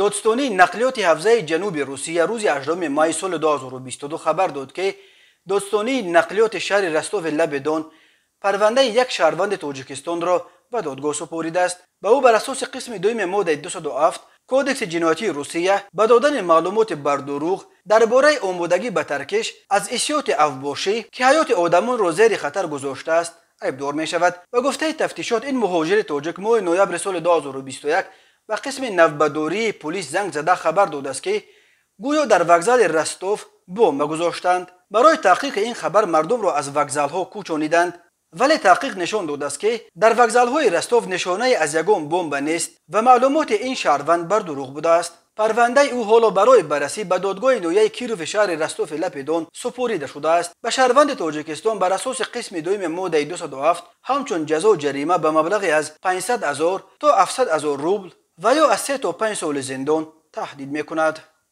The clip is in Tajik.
Додстонии нақлиёти ҳавзаи ҷануби Русия рӯзи 8 май соли 2022 хабар дод, ки додстонии нақлиёти шаҳри Ростови лаби Дон парвандаи як шаҳрванди Тоҷикистонро ба додгоҳ супоридааст. Ба ӯ бар асоси қисми дуюми моддаи 207 Кодекси ҷиноятии Русия ба додани маълумоти бардурӯғ дар бораи омодагӣ ба таркиш аз иссиёти авбошӣ, ки ҳаёти одамонро зери хатар гузоштааст, айбдор мешавад. Ба гуфтаи тафтишот, ин муҳоҷири тоҷик моҳи ноябри соли 2021 ба қисми навбатдории пулис занг зада хабар додааст, ки гӯё дар вокзали Ростов бомба гузоштанд. Барои таҳқиқи ин хабар мардумро аз вокзалҳо кӯчониданд, вале таҳқиқ нишон додааст, ки дар вокзалҳои Ростов нишонае аз ягон бомба нест ва маълумоти ин шаҳрванд бардурӯғ будааст. Парвандаи ӯ ҳоло барои баррасӣ ба додгоҳи ноҳияи Кирови шаҳри Ростови лаби Дон супорида шудааст. Ба шаҳрванди Тоҷикистон бар асоси қисми дуюми моддаи 207 ҳамчун ҷазо ҷарима ба маблағи аз 500 000 то 700 000 рубл ва ё аз 3 то 5 соли зиндон таҳдид мекунад.